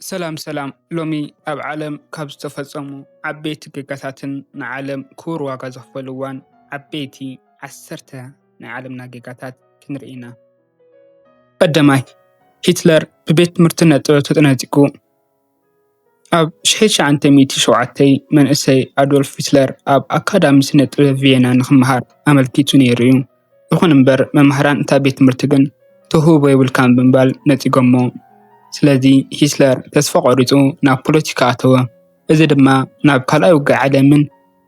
ሰላም ሰላም። ሎሚ ኣብ ዓለም ካብ ዝተፈጸሙ ዓበይቲ ጌጋታትን ንዓለም ክቡር ዋጋ ዘኽፈልዋን ዓበይቲ ዓሰርተ ናይ ዓለምና ጌጋታት ክንርኢ ኢና። ቀዳማይ፣ ሂትለር ብቤት ትምህርቲ ነጥበ ተጠናጺቁ። ኣብ ሽሕቲ ትሽዓተ ሚእቲ ሸውዓተ መንእሰይ ኣዶልፍ ሂትለር ኣብ ኣካዳሚ ስነ ጥበብ ቪየና ንክመሃር ኣመልኪቱ ነይሩ እዩ። ይኹን እምበር መምህራን እታ ቤት ትምህርቲ ግን ተውህቦ የብልካን ብምባል ነጺጎሞ። ስለዚ ሂትለር ተስፋ ቆሪጹ ናብ ፖለቲካ ኣተወ። እዚ ድማ ናብ ካልኣይ ውግእ ዓለምን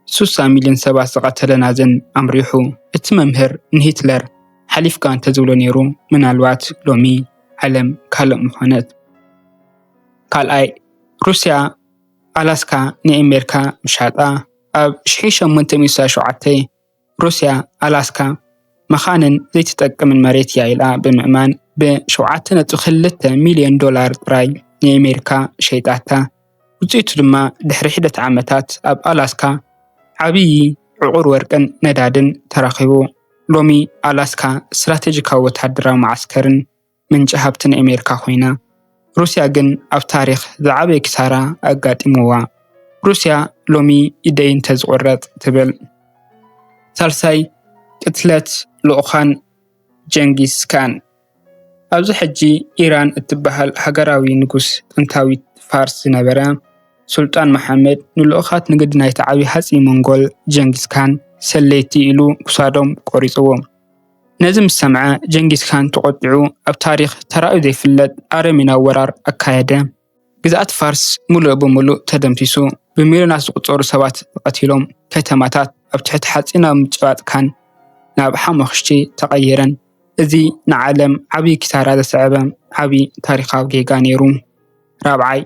ስሳ ሚልዮን ሰባት ዝቐተለ ናዝን ኣምሪሑ። እቲ መምህር ንሂትለር ሓሊፍካ እንተዝብሎ ነይሩ ምናልባት ሎሚ ዓለም ካልእ ምኾነት። ካልኣይ፣ ሩስያ ኣላስካ ንኣሜሪካ ምሻጣ። ኣብ ሽሕቲ ሸሞንተ ሚእቲ ስሳ ሸውዓተ ሩስያ ኣላስካ መኻንን ዘይትጠቅምን መሬት እያ ኢላ ብምእማን ብ ሸውዓተ ነጥቢ ክልተ ሚልዮን ዶላር ጥራይ ንኣሜሪካ ሸይጣታ። ውፅኢቱ ድማ ድሕሪ ሒደት ዓመታት ኣብ ኣላስካ ዓብዪ ዕቑር ወርቅን ነዳድን ተረኺቡ። ሎሚ ኣላስካ ስትራቴጂካዊ ወታደራዊ መዓስከርን ምንጪ ሃብትን ኣሜሪካ ኮይና፣ ሩስያ ግን ኣብ ታሪኽ ዝዓበየ ኪሳራ ኣጋጢምዋ። ሩስያ ሎሚ ኢደይ እንተዝቑረጽ ትብል። ሳልሳይ፣ ቅትለት ልኡኻን ጀንጊስ ካን። ኣብዚ ሕጂ ኢራን እትበሃል ሃገራዊ ንጉስ ጥንታዊት ፋርስ ዝነበረ ሱልጣን መሓመድ ንልኡኻት ንግዲ ናይቲ ዓቢ ሃጺ ሞንጎል ጀንጊስ ካን ሰለይቲ ኢሉ ክሳዶም ቆሪጽዎም። ነዚ ምስ ሰምዐ ጀንጊስ ካን ተቖጢዑ ኣብ ታሪኽ ተራእዩ ዘይፍለጥ ኣረሜናዊ ወራር ኣካየደ። ግዝኣት ፋርስ ምሉእ ብምሉእ ተደምሲሱ፣ ብሚልዮናት ዝቑጸሩ ሰባት ተቐቲሎም፣ ከተማታት ኣብ ትሕቲ ሓጺናዊ ምጭባጥ ካን ናብ ሓሞኽሽቲ ተቐይረን። እዚ ንዓለም ዓቢ ኪሳራ ዘስዐበ ዓቢ ታሪኻዊ ጌጋ ነይሩ። ራብዓይ፣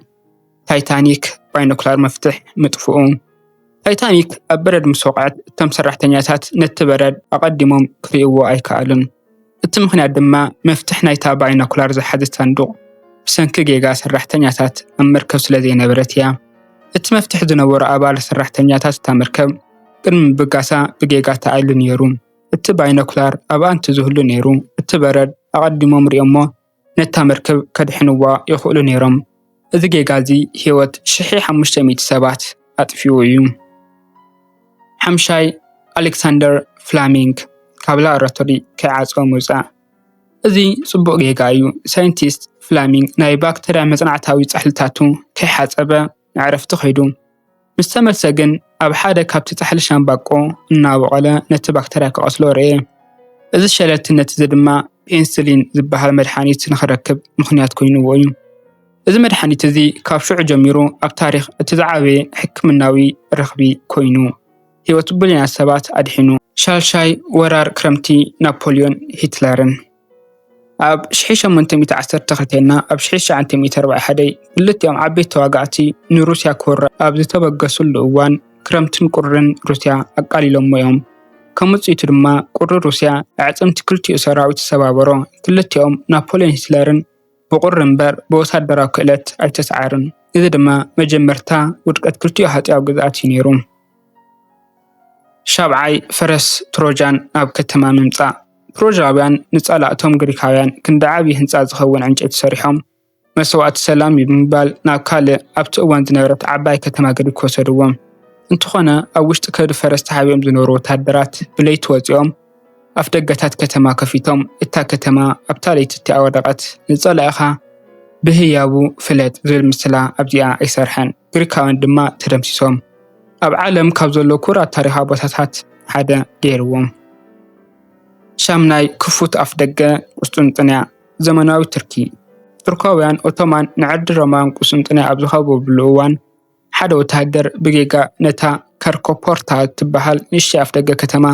ታይታኒክ ባይኖኩላር መፍትሕ ምጥፍኡ። ታይታኒክ ኣብ በረድ ምስ ወቕዐት፣ እቶም ሰራሕተኛታት ነቲ በረድ ኣቐዲሞም ክርእይዎ ኣይከኣሉን። እቲ ምኽንያት ድማ መፍትሕ ናይታ ባይኖኩላር ዝሓዘት ሳንዱቕ ብሰንኪ ጌጋ ሰራሕተኛታት ኣብ መርከብ ስለ ዘይነበረት እያ። እቲ መፍትሕ ዝነበሮ ኣባል ሰራሕተኛታት እታ መርከብ ቅድሚ ምብጋሳ ብጌጋ ተኣልዩ ነይሩ። እቲ ባይኖኩላር ኣብኣ እንተዝህሉ ነይሩ፣ እቲ በረድ ኣቐዲሞም ርእዮሞ ነታ መርከብ ከድሕንዋ ይኽእሉ ነይሮም። እዚ ጌጋ እዚ ህይወት ሽሕ ሓሙሽተ ሚእቲ ሰባት ኣጥፊኡ እዩ። ሓምሻይ፣ ኣሌክሳንደር ፍላሚንግ ካብ ላቦራቶሪ ከይዓጸወ ምውጻእ። እዚ ጽቡቕ ጌጋ እዩ። ሳይንቲስት ፍላሚንግ ናይ ባክተርያ መጽናዕታዊ ጻሕልታቱ ከይሓጸበ ንዕረፍቲ ከይዱ። ምስ ተመልሰ ግን ኣብ ሓደ ካብቲ ጻሕሊ ሻምባቆ እናበቖለ ነቲ ባክተርያ ክቐትሎ ረኤ። እዚ ሸለልትነት እዚ ድማ ፔንስሊን ዝበሃል መድሓኒት ንኽረክብ ምኽንያት ኮይንዎ እዩ። እዚ መድሓኒት እዚ ካብ ሽዑ ጀሚሩ ኣብ ታሪኽ እቲ ዝዓበየ ሕክምናዊ ረኽቢ ኮይኑ፣ ህይወት ብልዮናት ሰባት ኣድሒኑ። ሻልሻይ፣ ወራር ክረምቲ ናፖልዮን ሂትለርን። ኣብ ሽሕ ሸሞንተ ሚእቲ ዓሰርተ ክልተ ኣብ ሽሕ ትሽዓተ ሚእቲ ኣርባዓ ሓደ ክልቲኦም ዓበይቲ ተዋጋእቲ ንሩስያ ክወሩ ኣብ ዝተበገሱሉ እዋን፣ ክረምትን ቁርን ሩስያ ኣቃሊሎሞ እዮም። ከም ውጽኢቱ ድማ፣ ቁሪ ሩስያ ኣዕጽምቲ ክልቲኡ ሰራዊት ተሰባበሮ። ክልቲኦም፣ ናፖልዮን ሂትለርን፣ ብቁሪ እምበር ብወታደራዊ ክእለት ኣይተሰዓሩን። እዚ ድማ መጀመርታ ውድቀት ክልቲኡ ሃጸያዊ ግዝኣት እዩ ነይሩ። ሻብዓይ፣ ፈረስ ትሮጃን ናብ ከተማ ምምጻእ። ትሮጃውያን ንጸላእቶም ግሪካውያን ክንዲ ዓቢ ህንጻ ዝኸውን ዕንጨይቲ ሰሪሖም፣ መስዋእቲ ሰላም እዩ ብምባል ናብ ካልእ ኣብቲ እዋን ዝነበረት ዓባይ ከተማ ግሪክ ወሰድዎም። እንተኾነ፣ ኣብ ውሽጢ ከብዲ ፈረስ ተሓቢኦም ዝነበሩ ወታደራት ብለይቲ ወጺኦም ኣፍደገታት ከተማ ከፊቶም፣ እታ ከተማ ኣብታ ለይቲ እቲኣ ወደቐት። ንጸላኢኻ ብህያቡ ፍለጥ ዝብል ምስላ ኣብዚኣ ኣይሰርሐን። ግሪካውያን ድማ ተደምሲሶም። ኣብ ዓለም ካብ ዘለዉ ክቡራት ታሪኻዊ ቦታታት ሓደ ገይርዎም። ሻምናይ፣ ክፉት ኣፍደገ ቁስጥንጥንያ፣ ዘመናዊ ቱርኪ። ቱርካውያን ኦቶማን ንዕርዲ ሮማውያን ቁስጥንጥንያ ኣብ ዝኸበብሉ እዋን፣ ሓደ ወተሃደር ብጌጋ ነታ ከርኮፖርታ እትበሃል ንእሽተይ ኣፍደገ ከተማ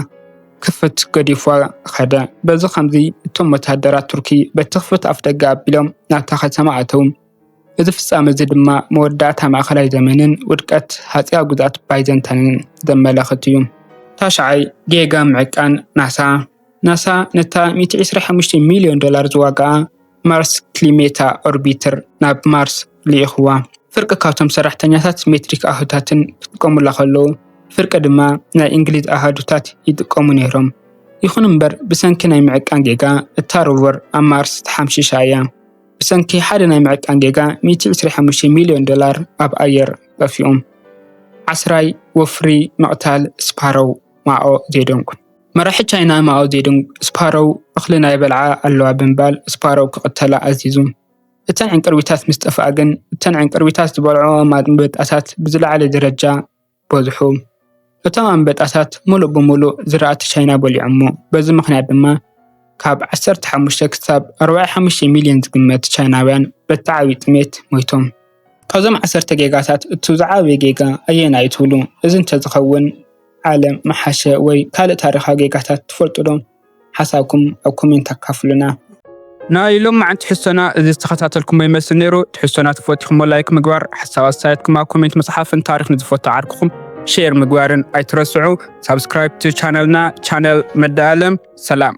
ክፍት ገዲፍዋ ኸደ። በዚ ኸምዚ እቶም ወተሃደራት ቱርኪ በቲ ክፉት ኣፍደገ ኣቢሎም ናብታ ከተማ ኣተዉ። እዚ ፍጻመ እዚ ድማ መወዳእታ ማእከላይ ዘመንን ውድቀት ሃጸያዊ ግዝኣት ባይዘንታይንን ዘመላኽት እዩ። ታሽዓይ፣ ጌጋ ምዕቃን ናሳ። ናሳ ነታ ሚእቲ ዕስራ ሓሙሽተ ሚልዮን ዶላር ዝዋግኣ ማርስ ክሊሜታ ኦርቢተር ናብ ማርስ ልኢኽዋ። ፍርቂ ካብቶም ሰራሕተኛታት ሜትሪክ ኣሃዱታትን ክጥቀሙላ ከለዉ፣ ፍርቂ ድማ ናይ እንግሊዝ ኣሃዱታት ይጥቀሙ ነይሮም። ይኹን እምበር፣ ብሰንኪ ናይ ምዕቃን ጌጋ እታ ሮቨር ኣብ ማርስ ተሓምሺሻ እያ። ብሰንኪ ሓደ ናይ ምዕቃን ጌጋ ሚእቲ ዕስራ ሓሙሽተ ሚልዮን ዶላር ኣብ ኣየር ጠፊኡ። ዓስራይ፣ ወፍሪ ምቕታል ስፓሮው ማኦ ዜዶንግ። መራሒ ቻይና ማኦ ዜዶንግ፣ ስፓሮው እኽሊ ናይ በልዓ ኣለዋ ብምባል ስፓሮው ክቕተላ ኣዚዙ። እተን ዕንቅርቢታት ምስ ጠፍኣ ግን፣ እተን ዕንቅርቢታት ዝበልዖ ኣንበጣታት ብዝለዓለ ደረጃ በዝሑ። እቶም ኣንበጣታት ሙሉእ ብሙሉእ ዝራእቲ ቻይና በሊዖሞ። በዚ ምኽንያት ድማ ካብ ዓሰርተ ሓሙሽተ ክሳብ ኣርባዕተ ሓሙሽተ ሚልዮን ዝግመት ቻይናውያን በቲ ዓቢ ጥሜት ሞይቶም። ካብዞም ዓሰርተ ጌጋታት እቱ ዝዓበየ ጌጋ ኣየናይ ትብሉ? እዚ እንተዝኸውን ዓለም ምሓሸ ወይ ካልእ ታሪኻዊ ጌጋታት ትፈልጡ ዶ? ሓሳብኩም ኣብ ኮሜንት ኣካፍሉና። ናይ ሎማዓንቲ ትሕዝቶና እዚ ዝተኸታተልኩሞ ይመስል ነይሩ። ትሕዝቶና ተፈቲኹሞ ላይክ ምግባር፣ ሓሳብ ኣስተያየትኩም ኣብ ኮሜንት ምጽሓፍን ታሪኽ ንዝፈቱ ዓርክኹም ሼር ምግባርን ኣይትረስዑ። ሳብስክራይብ ቱ ቻነልና፣ ቻነል መዳለም። ሰላም።